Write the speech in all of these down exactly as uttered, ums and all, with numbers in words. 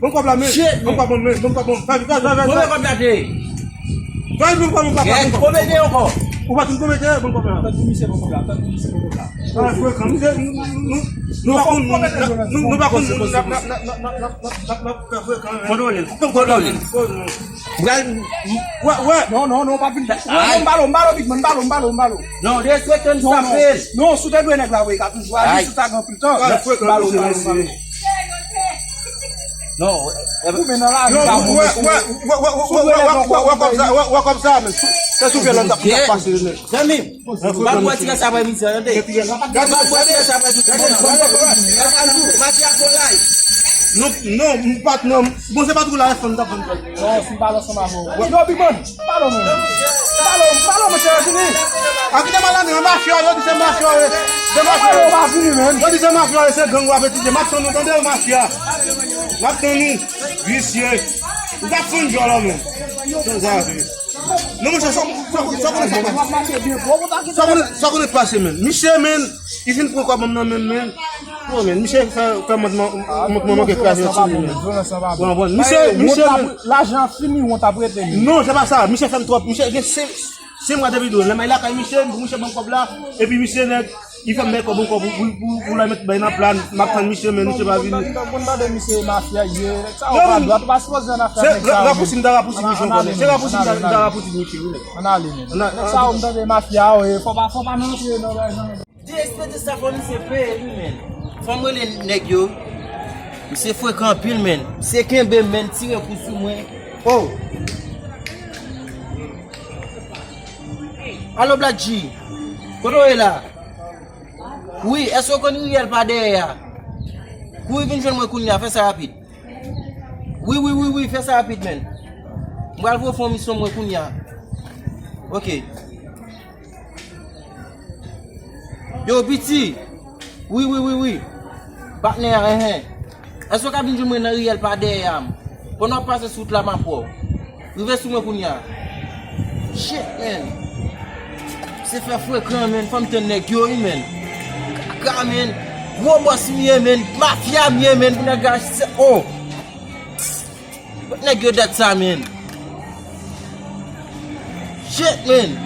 Bon kòb la, men. Shit, bon kòb, men. Bon kòb, bon. Fè vit, fè, fè, fè. Konbyen kòb la te ye? Fè vit, bon kòb, bon kòb, bon kòb. Ou pa konn konbyen te, bon kòb la. Tankou misye, bon kòb la. Tankou misye, bon kòb la. Ah, frekan, misye, nou, nou, nou, nou pa konn, nou, nou pa konn, n ap, n ap, n ap, n ap, n ap, n ap, n ap, n ap fè frekan, men. Kontwole l, kontwole l. Pral, wè, wè. Non, non, non, pa vin. Non, non, m ba l, m ba l, big man, m ba l, m ba l, m ba l. Non, derespekte m, sa fè. Non, si w te dwe nèg la, wi, ka toujou aji, si w ta gen anpil tan. M ba l, m ba l, m ba l. Non, ou men nan lari, non, wè, wè, wè, wè, wè, wè, wè, wè, wè, kòb sa, wè, wè, kòb sa, men. Se sou fè lòt ap pase, men. Zanmi m, m ap wè ti gras apre midi an, tande. M ap wè ti gras apre midi an. Mafya fò lay. Non, non, m pa t nan, bon, se pa twou la, fò m t ap vann kòb. Non, si m pale ansanm avè w. Yo, big man, pale non. Pale, pale, monchè, fini. A ki te mal ane, mafya, yo di se mafya, yo. Se mafya. Pale, w pa fini, man. Yo di se mafya, yo, se gang w ap etidye. M ap tann nou, tande, mafya. M ap tann nou, visye. Ou t ap fann djòl, men. Sanzave. Non, monchè, sa, sa, sa konnen sa pase. Sa konnen, sa konnen pase, men. Misye, men, li fin pran kòb nan men, men. Oh, men, misye fè, fè mont, mont, mont manke kraze sou li, men. Bon, bon, misye, misye, men. Lajan fini, wont ap rete, men. Non, se pa sa. Misye fè m twòp. Misye gen se, se mwa depi dwe. Lè m al lakay misye, misye ban m kòb la. Epi misye nèg, li fè m bay kòb ankò pou, pou, pou, pou l al met bay nan pla. M ap tann misye, men misye pa vini. Bon, tande misye mafya ye. Sa ou pa dwat, ou pa sipoze nan afè nèg sa yo, men. Se rapousi m ta rapousi misye, konnen. Se rapousi m ta, ta rapousi misye, wi. Ann ale, men. Nèg sa yo, m tande mafya yo, e fò pa, fò pa nou antre nan bagay sa. Derespekte sa, fò misye peye li, men. Fò m rele nèg yo. Misye frekan anpil, men. Misye kenbe m, men, tire kou sou mwen. Oh! Alo, Black G. Kote w ye la? Wi, èske w konn Riel pa dèyè a? Kouri vin jwenn mwen kounye a, fè sa rapid. Wi, wi, wi, wi, fè sa rapid, men. M pral voye fè yon misyon mwen kounye a. Ok. Yo, Piti. Wi, wi, wi, wi. Patnè a, enhen. Èske w ka vin jwenn mwen nan Riel pa dèyè a? Pandan w ap pase sou wout la, m ap wè w. Rive sou mwen kounye a. Shit, man. Se fè frekan, man. Fò m tann nèg yo, wi, man. Kaka, man. Gwo bòs m ye, man. Mafya m ye, man. Pou nèg la, se, oh. Nèg yo dèt sa, man. Shit, man.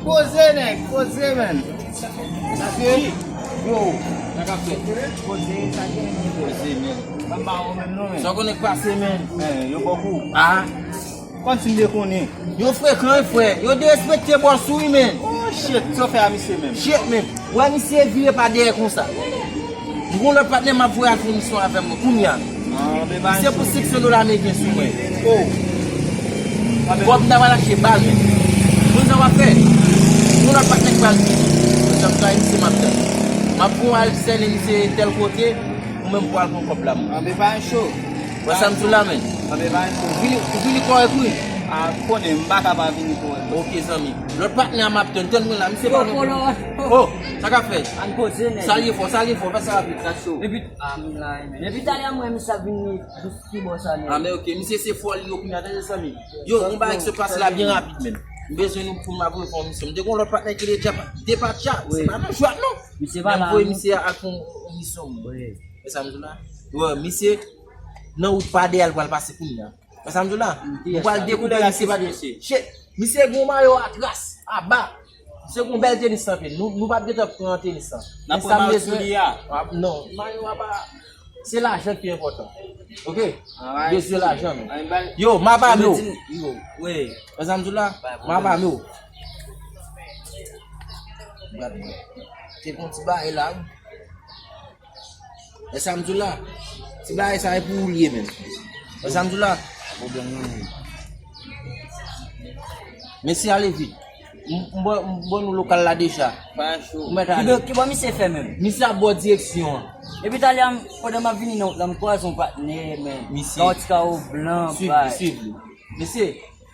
Poze, nèg, poze, man. Yo, sa k ap fèt? Poze, sa gen poze, man. Sa w konnen k pase, man? Eh, yo bòkou. Ah. Kòmsi m te konnen. Yo frekan, wi, frè. Yo derespekte bòs ou, wi, men. Oh, shit. Sa w fè a misye menm? Shit, men. Wè misye vire pa dèyè konsa. M gon lòt patnè m ap voye al fè misyon avè mwen kounye a. Ah, men pa. Misye pou senk san dola ameriken sou mwen. Oh. Kòb m ta pral achte bal, men. Konn sa w ap fè? M gon lòt patnè k pral vini. Konn sa m travay misye m ap tann. M ap voye al sènen misye tèl kote. Ou menm pou al pran kòb la, mwen. Anben pa cho. Wè sa m di w la, men. Anben pa cho. Ou vini, ou vini kòrèk, wi. A, ou konnen, m pa ka pa vini kòrèk. Ok, zanmi. Lòt patnè a m ap tann, tann mwen la, misye pa nan. Oh, sa k ap fèt? Ann poze, nèg. Salye fò, salye fò, fè sa rapid, sa cho. Epi, a, m la, men. Epi talè a m wè misye ap vini, jis ki bò sa, nèg. A, men ok, misye se fòl li yo kounye a, tande, zanmi. Yo, yon bagay ki sot pase la byen rapid, men. M bezwen nou pou m ap voye fè yon misyon. M te gon lòt patnè ki te depatcha. Se pa nan jwèt, non. Misye pa la, non. Voye misye al fè yon misyon. Wi. Wè sa m di w la? Wè, misye nan wout pa dèyè l pral pase kounye a. Wè sa m di w la? M pral dekoupe misye pa dèyè. Shit, misye gon mayo atras, aba. Misye gon bèl tenis nan pye l. Nou, nou p ap gentan pran tenis lan. N ap pran mayo sou li a. Non, mayo aba. Se lajan ki enpòtan. Oke? Yo se lajan nou. Yo, m ap ame w. Wè sa m di w la? M ap ame w. Gad mwen. Te gon ti bagay la, wi. Wè sa m di w la? Ti bagay sa e pou ou l ye menm. Wè sa m di w la? Mesye, ale vit. M, m, ban- m ban nou lokal la deja. Ou mèt ale. Kibò, kibò misye fè menm? Misye ap ba w direksyon an. Epi talè a, pandan m ap vini nan wout la, m kwaze yon patnè, men. Misye. Yon ti kawo blan, swiv li, swiv li. Mesye,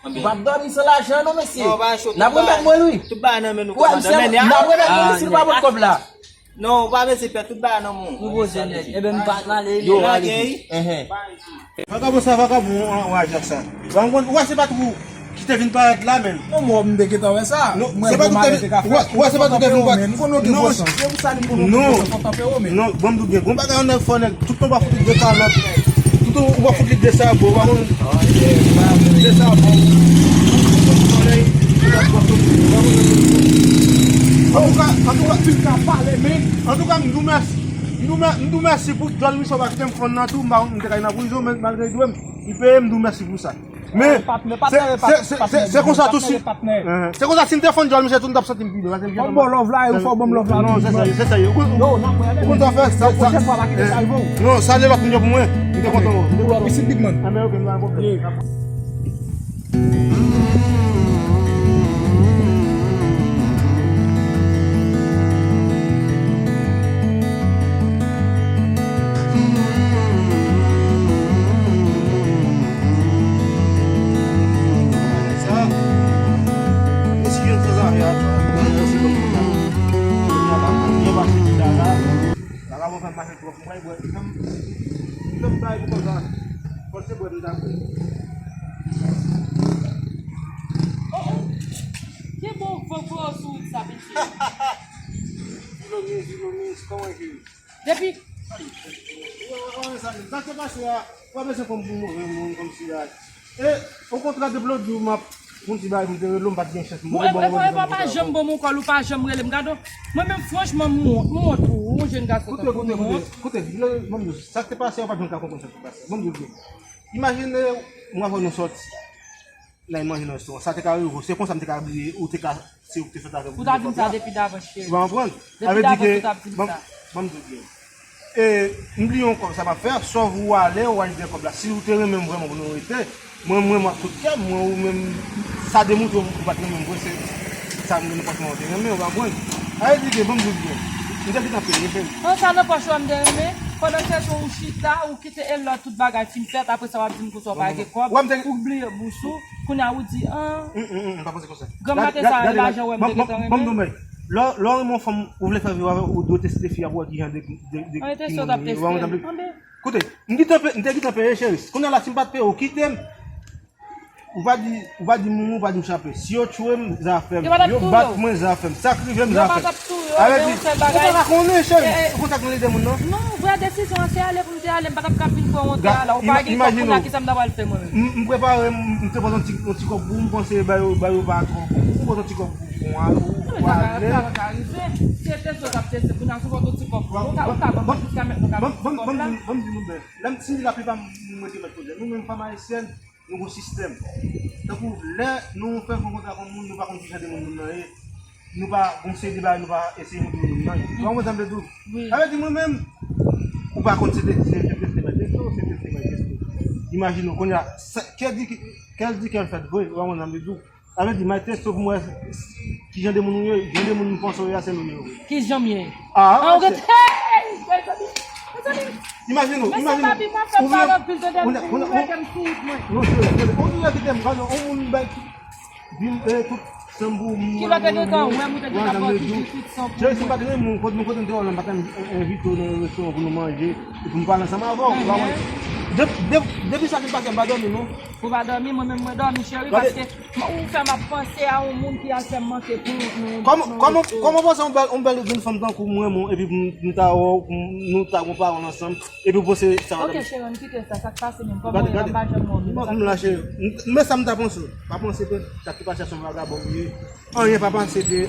ou p ap dòmi san lajan non, mesye. N ap remèt mwen l, wi. Tout bagay nan men nou, kòmandan. N ap remèt mwen l, wi, si l pa pot kòb la. Non, ou pa bezwen pè, tout bagay nan men w. Nou poze nèt. Enben, m pa t male. Yo, ale. Enhen. Vakabon sa, vakabon, ou aji ak sa. Ou wè se pa twou ki te vin parèt la, menm. Non, mwen, m te gentan wè sa. Non, se pa twou ki te vin, ou wè se pa twou ki te vin parèt. M konn yo gen bon sans. Se pou sa li m konn yo gen bon sans, fò tanpe yo, men. Non, ban m di w byen, gon bagay anndan fò nèg, tout tan w pa fout li de kalòt, tout tan w pa fout li de sabò, ou pa konn. Antouka, antouka, antouka, m di w mèsi. M di w mè- m di w mèsi pou djòl misye w pa kite m fann nan tou, m pa konn m te ka nan prizon, men malgre l dwe m, li peye m, m di w mèsi pou sa. Men, se- se- se- se- se konsa tou si- Patnè, patnè. Se konsa si m te fann djòl misye tou, m t ap santi m pi byen, paske m Fò m ba w lòv la, e ou fè w ban m lòv la. Non, se sa, se sa. Ou konn sa fè, sa, sa. Pwochèn fwa, pa kite sa rive w. Non, sa de lòt moun yo pou mwen. M te kontan. Ou lòv isit, big man. Ah, men ok, pa pwoblèm. Sa, mesye, sa zafè a, se bon. Kounye a la, kounye a pase ki la la. Vagabon fè m mache twòp, mwen, bwè, m, m bay pou konsa. Fò se bwè m ta bwè. Oh, oh. Ki bon, bon, bon, sou sa, mesye. Dilo mis, dilo mis, kòman ki? Depi. Sa k te pase a, ou pa bezwen pran m pou move moun kòmsi a. E, okontrè, depi lòt jou, m ap fè yon ti bagay pou m te rele w, m pa t gen chans. Mwen, mwen, mwen, mwen pa janm ban m yon kòl, ou pa janm rele m. Gade w, mwen menm, franchman, m wont, m wont, ou, yon jèn gason tankou m, m wont. Koute, koute, koute, koute, sa k te pase a, ou pa t janm ka konprann sa k te pase a. Ban m di w byen. Imajine, mwen avè w nou sòti. Lè manje nan restoran. Sa te ka rive w, se konsa m te ka bliye, ou te ka, se ou ki te sot avè m. Ou ta di m sa depi davan, cheri. Ou pa konprann? Depi davan, ou t ap di m sa. Ban m di w byen. E, m bliye yon kòb, sa p ap fè, sòf ou ale, ou al jwenn kòb la. Si ou te renmen m vrèman pou nou rete, mwen, mwen, mwen, tout kè m, mwen, ou menm, sa demontre ou pa t renmen m vre, se sa m gen nan pòch mwen, ou te renmen, ou pa konprann? Sa vle di ke, ban m di w byen, m te gentan peye, cheri. An, sa nan pòch ou a m te renmen? Pandan se tan ou chita, ou kite e lòt tout bagay fin fèt, apre sa w ap di m konsa w pa gen kòb, ou bliye bous ou, kounye a ou di, an. Granm maten sa, lajan wè m te gentan renmen. Ban m di w, men, lè, lè w renmen yon fanm, ou vle fè viv avè l, ou dwe teste fi a pou wè kijan de, de, de, ki moun li ye. Koute, m gentan pe- m te gentan peye, cheri. Kounye a la, si m pa t peye, ou kite m. Ou pa di, ou pa di mouri, ou pa di m chape. Si yo tchwe m, zafè m. Yo bat mwen, zafè m. Sa k rive m, zafè m. Sa vle di, ou pa ka konnen, cheri. Ou konn sa k nan lide moun nan? Non, vrè desizyon an se ale pou m te ale, m pa t ap ka vin pran wont la la. Ou pa gen kòb, kounye a kisa m ta pral fè mwen menm? M, m prepare, m, m te pote yon ti, yon ti kòb pou ou, m panse ba yo, ba yo pa twò bon. M pote yon ti kòb pou ou, ou ale. Sa pa ka rive. Si se teste w t ap teste, kounye a si w pote yon ti kòb pou ou, ou ka, ou ka ban mwen jiska mentnan, ou ka ban m ti kòb la. Ban m di nou byen. Lè m, si m di laplipa m, m rete mèt koze. Nou menm fanm ayisyèn, nou gon sistèm. Tankou lè nou fè yon kontra ak yon moun, nou pa konn ki jan de moun moun nan ye. Nou pa gon seri de bagay, nou pa eseye montre moun nan. Ou konprann sa m vle di w? Sa vle di mwen menm, ou pa konn se te, se te teste bay teste, se teste bay teste. Imajine w, kounye a, kè di, kè di kè l fèt vre, ou konprann sa m vle di w? Sa vle di, m al teste w pou m wè ki jan de moun ou ye, jan de moun m panse w ye a, se l ou ye vre. Ki jan m ye? Ah, ou gen, hey, mezanmi, mezanmi. Imajine w, imajine w. Ou vle, ou vle, ou vle kite m gade yon moun bay tout, vin, eh, tout san m pou moun. Ki lè w te gentan wè m, ou te gentan ba w tout san pou mwen. Jezi, m pa t renmen w, kote nou, kote nou te wè w la, m pa t envite w nan yon restoran pou nou manje, epi m pale ansanm avè w. Depi, depi, depi sa fin pase, m pa dòmi non. Ou pa dòmi, mwen menm mwen dòmi, cheri, paske Ou fè m ap panse a yon moun ki al fè m manke pou nou. Kòman, kòman, kòman w panse yon bèl, yon bèl jenn fanm tankou mwen, mwen, epi nou ta wè w, nou ta gon pawòl ansanm, epi w panse sa va. Ok, cheri, ann kite sa, sa k pase menm, kòman w ye la, m pa janm wè w menm. M la, cheri, men sa m ta panse, pa panse ke sa ki pase a se yon vagabon m ye, anyen pa pase de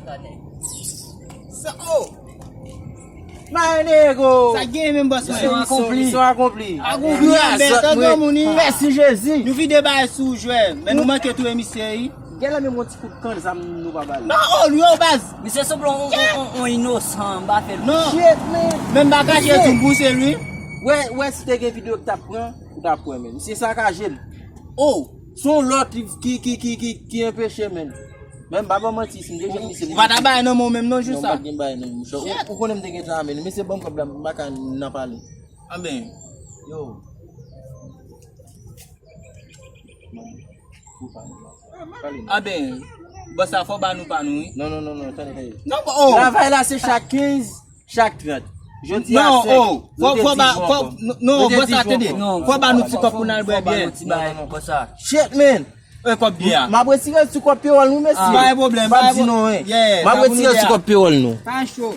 Sa nèg. Sa, oh! My nego! Sa gen menm bòs mwen. Misyon akonpli. Misyon akonpli. Akonpli, bèl, tande moun, wi. Mèsi Jezi. Nou vide bagay sou jwè, men nou manke touye misye, wi. Gen la menm yon ti kout kan zam nou pa bal. Non, oh, li yo baz. Misye sanble yon, yon, yon, yon inosan, m pa fè l. Non. Shit, man. Menm ba kache tou bouse, wi. Wè, wè, si te gen videyo ki t ap pran, ou t ap wè, men. Misye sakaje l. Oh! Se yon lòt ki, ki, ki, ki, ki anpeche, men. Men m pa ba manti, si m te jwenn misye, Ou pa ta bay nan men w menm non, jis non, m sa. pa t gen bay non, Michel. Ou, ou konnen m te gen tan a men, misye ban m kòb la, m pa ka nan pale. Anben. Yo. Pale. Anben. Bòs la fò ba nou pa nou, wi. Non, non, non, non, tande, tande. Non, oh. Travay la se chak kenz, chak trant. Jodi a Non, senk. oh. Fò, fò ba, fò, non, non, bòs la tande. Fò ba nou ti kòb pou n al bwè byè. Non, non, non, bòs la. Shit, man. E kòb byè a. M ap retire l sou kòb pewòl nou, mesye. Pa gen pwoblèm, Pa pa gen di non, pwoblèm. hein. Yeah, M ap pa pou retire l nou sou kòb pewòl nou. Pa cho.